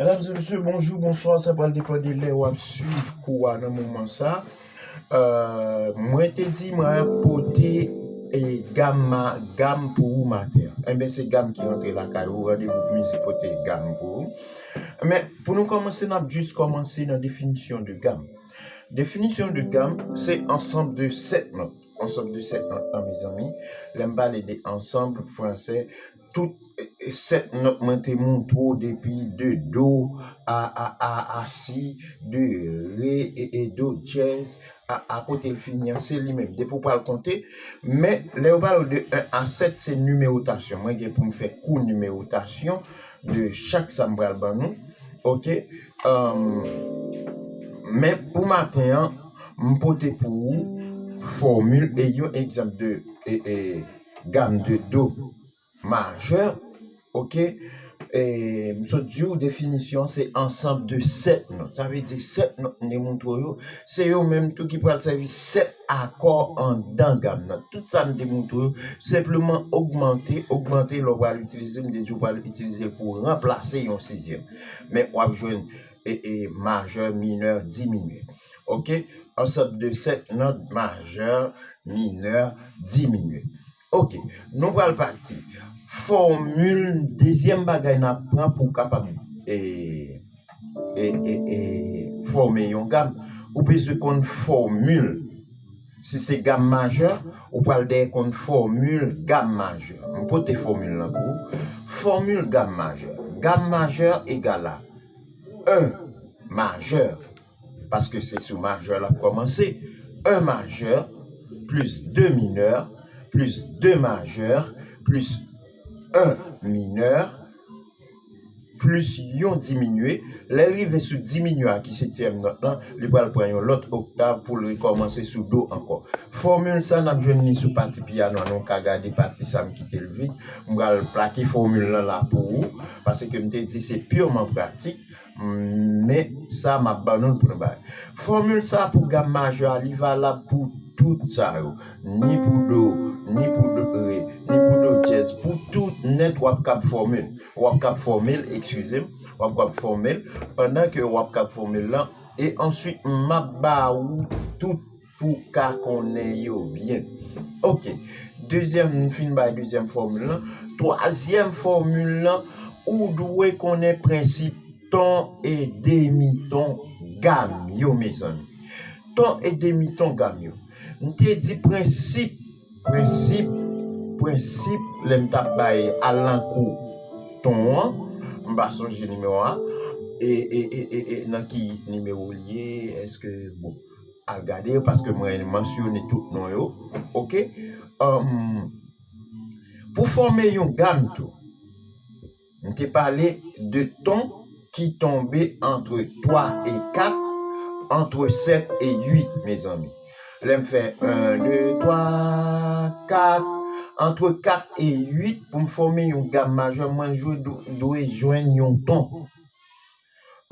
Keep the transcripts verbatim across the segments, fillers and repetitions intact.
Medam e mesye, bonjou, bonswa, sa pral depann de lè w ap swiv kou a nan moman sa. Euh, mwen te di mwen ap pote e gam, ma, gam pou ou maten an. Enben, se gam ki rantre lakay ou, randevou pou mizik pote gam pou ou. Men, pou nou kòmanse, n ap jis kòmanse nan definisyon de gam. Definisyon de gam, se ansanm de sèt nòt. Ansanm de sèt nòt lan, mezanmi. Lè m pale de ansanm, franse, tout e, e, sèt nòt mwen te montre w depi de do a, a, a, a si, de re, e, e, do dyèz, a, a kote l fini an, se li menm. Depi w pral konte, men lè yo pale w de en a sèt, se nimewotasyon. Mwen gen pou m fè kou nimewotasyon de chak sa m pral ban nou. Oke? Um, men pou maten an, m pote pou ou fòmil e yon egzanp de e, e, gam de do majè, oke? E, m sot di w definisyon se ansanm de sèt nòt. Sa vle di sèt nòt m te montre w yo, se yo menm tou ki pral sèvi sèt akò anndan gam nan. Tout sa m te montre w yo, senpleman ogmante, ogmante lè w pral itilize, m te di w pral itilize l pou ranplase yon sizyèm. Men w ap jwenn e, e, majè, minè, diminye. Oke? Ansanm de sèt nòt majè, minè, diminye. Oke, nou pral pati. Fòmil, dezyèm bagay n ap pran pou w kapab e, e, e, e, fòme yon gam, ou bezwen konn fòmil. Si se gam majè, ou pral dèyè konn fòmil gam majè. M pote fòmil lan pou ou. Fòmil gam majè. Gam majè egal a en majè, paske se sou majè l ap kòmanse, en majè plis de minè plis de majè plis en minè plis yon diminye. Lè l rive sou diminye a ki setyèm nòt lan, li pral pran yon lòt oktav pou l rekòmanse sou do ankò. Fòmil sa n ap jwenn li sou pati pyano a, nou ka gade pati sa m kite l vid. M pral plake fòmil lan la pou ou, paske m te di se piman pratik. Men sa m ap ban nou l pou nou bay. Fòmil sa pou gam majè a, li valab pou tout sa yo. Ni pou do, ni pou do re, ni pou do dyèz. Pou tout nèt w ap kab fòmil. W ap kab fòmil, eskize m, w ap kab fòmil, pandan ke w ap kab fòmil lan, e answit m ap ba ou tout pou w ka konnen yo byen. Oke. Dezyèm, m fin bay dezyèm fòmil lan. Twazyèm fòmil lan, ou dwe konnen prensip ton e demiton gam yo, mezanmi. Ton e demiton gam yo. M te di prensip, prensip, prensip, lè m t ap bay alankou ton an, m pa sonje nimewo a, e, e, e, e, e nan ki nimewo l ye, èske, bon, al gade yo, paske mwen mansyone tout non yo, oke? Ahn, pou fòme yon gam tou, m te pale de ton ki tonbe antre twa e kat, antre sèt e uit, mezanmi. Lè m fè en, de, twa, kat, antre kat e uit, pou m fòme yon gam majè, mwen dwe, dwe jwenn yon ton.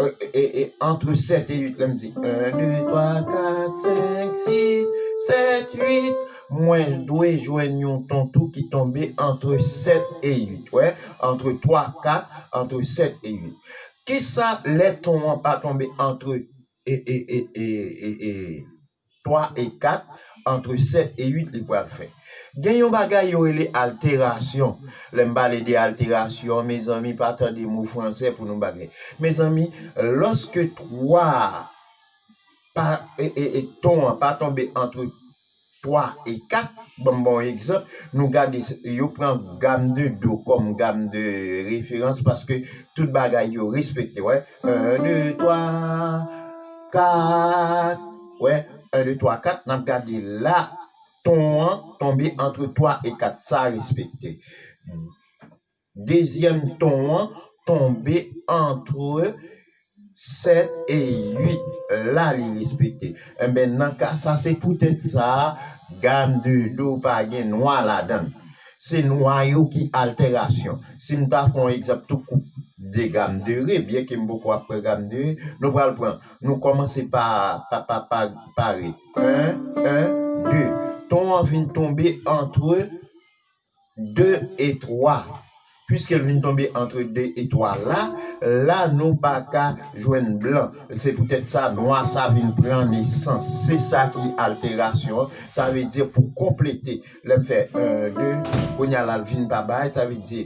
E, e, e, antre sèt e uit, lè m di en, de, twa, kat, senk, sis, sèt, uit, mwen dwe jwenn yon ton tou ki tonbe antre sèt e uit. Wè, antre twa, kat, antre sèt e uit. Kisa lè ton an pa tonbe antre e, e, e, e, e, e, twa e kat, antre sèt e uit li pral fè? Gen yon bagay yo rele alterasyon. Lè m pale de alterasyon, mezanmi, pa tande mo franse pou nou bagay. Mezanmi, lòske twa pa, e, e, e, ton an pa tonbe antre twa e kat, ban m ba w yon egzanp, nou gade, yo pran gam de do kòm gam de referans paske tout bagay yo respekte, wè. En, de, twa, kat, wè, en, de, twa, kat, n ap gade la, ton an tonbe antre twa e kat, sa respekte. Dezyèm ton an tonbe antre sèt e uit, la li respekte. Enben, nan ka sa, se poutèt sa, gam de do pa gen nwa ladan l. Se nwa yo ki alterasyon. Si m ta fè yon egzanp tou kout de gam de re, byenke m poko ap pran gam de re, nou pral pran, nou kòmanse pa, pa, pa, pa, pa re. En, en, de. Ton an vin tonbe antre de e twa. Piske l vin tonbe antre de e twa la, la nou pa ka jwenn blan. Se poutèt sa, nwa sa vin pran nesans. Se sa ki alterasyon an. Sa vle di pou konplete, lè m fè en, de, kounye a la l vin pa bay, sa vle di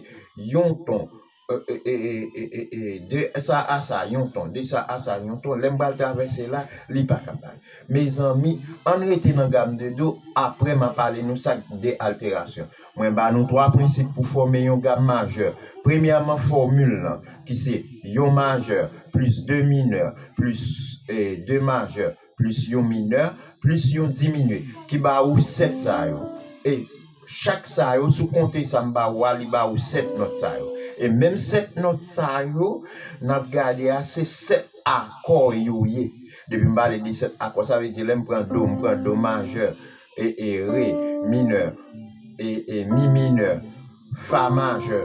yon ton, e, e, e, e, e, e, de sa a sa, yon ton, de sa a sa, yon ton. Lè m pral travèse la, li pa ka bay. Mezanmi, ann rete nan gam de do, apre m a pale nou sa k de alterasyon. Mwen ba nou twa prensip pou fòme yon gam majè. Premyèman, fòmil lan, ki se yon majè plis de minè plis, e, de majè plis yon minè plis yon diminye, ki ba ou sèt sa yo. E chak sa yo, si w konte sa m ba ou a, li ba ou sèt nòt sa yo. E menm sèt nòt sa yo, n ap gade a, se sèt akò yo ye. Depi m pale de sèt akò, sa vle di lè m pran do, m pran do majè, e, e re minè, e, e mi minè, fa majè,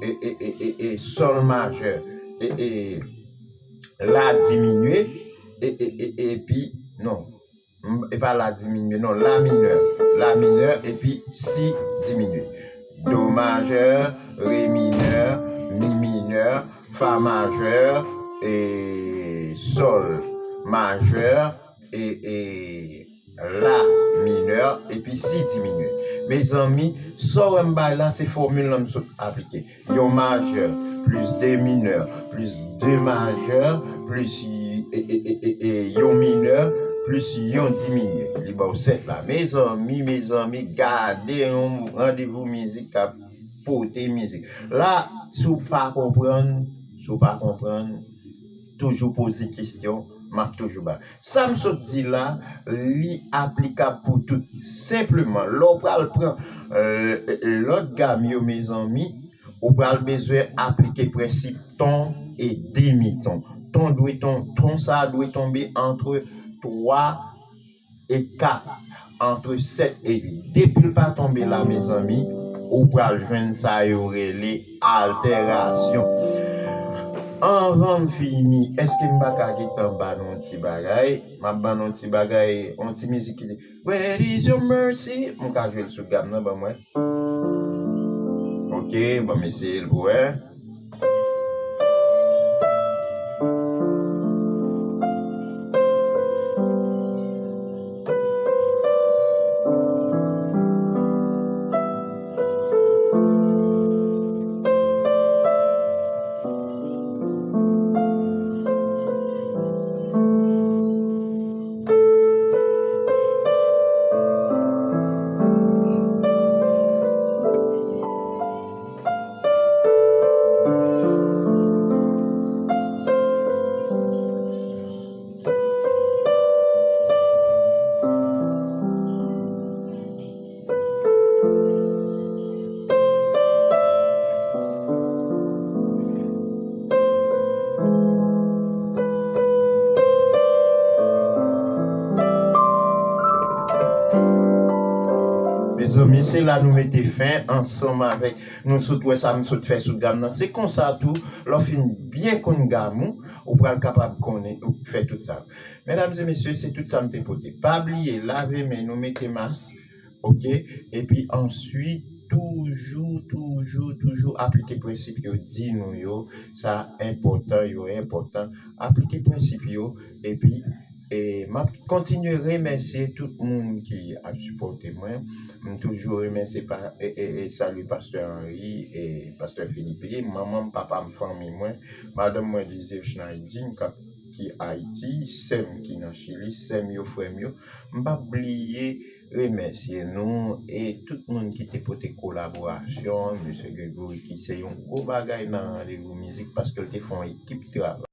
e, e, e, e, e sòl majè, e, e la diminye, e, e, e, epi, non, m, e pa la diminye, non, la minè, la minè, epi si diminye. Do majè, re minè, mi minè, fa majè, e sòl majè, e, e la minè, epi si diminye. Mezanmi, sa w wè m bay la, se fòmil lan m sot aplike. Yon majè, plis de minè, plis de majè, plis y-, e, e, e, e, e, yon minè, plis yon diminye. Li ba w sèt la. Mezanmi, mezanmi, gade yon randevou mizik k ap pote mizik. La, si w pa konprann, si w pa konprann, toujou poze kesyon, m ap toujou ba. Sa m sot di la, li aplikab pou tout. Senpleman, lè w pral pran, e, lòt gam yo, mezanmi, ou pral bezwen aplike prensip ton e demiton. Ton dwe ton, ton sa a dwe tonbe antre twa e kat, antre sèt e uit. Depi l pa tonbe la, mezanmi, ou pral jwenn sa yo rele altèrasyon. Anvan m fini, èske m pa ka gentan ba nou yon ti bagay? M ap ba nou yon ti bagay, yon ti mizik ki di, "Great is your mercy." M ka jwe l sou gam nan, ban m wè. Ok, ban m eseye l pou wè. Mezanmi, se la nou mete fen ansanm avèk, nou sot wè sa m sot fè sou gam nan. Se konsa tou, lè w fin byen konn gam ou, ou pral kapab konnen, ou fè tout sa. Medam e mesye, se tout sa m te pote. Pa bliye, lave men nou, mete mas, ok? Epi answit, toujou, toujou, toujou aplike prensip yo di nou yo. Sa enpòtan, yo enpòtan. Aplike prensip yo, epi, e, m ap kontinye remèsye tout moun ki ap sipòte mwen. M toujou remèsye pa, e, e, e, salye Pastè Henry e Pastè Philippe, manman m, papa m, fanmi mwen, madanm mwen, Désir Schneidin, k ap, ki Ayiti, sè m ki nan Chili, sè m yo, frè m yo. M p ap bliye remèsye nou e tout moun ki te pote kolaborasyon, mesye Gregory, ki se yon gwo bagay nan randevou mizik, paske l te fè yon ekip travay.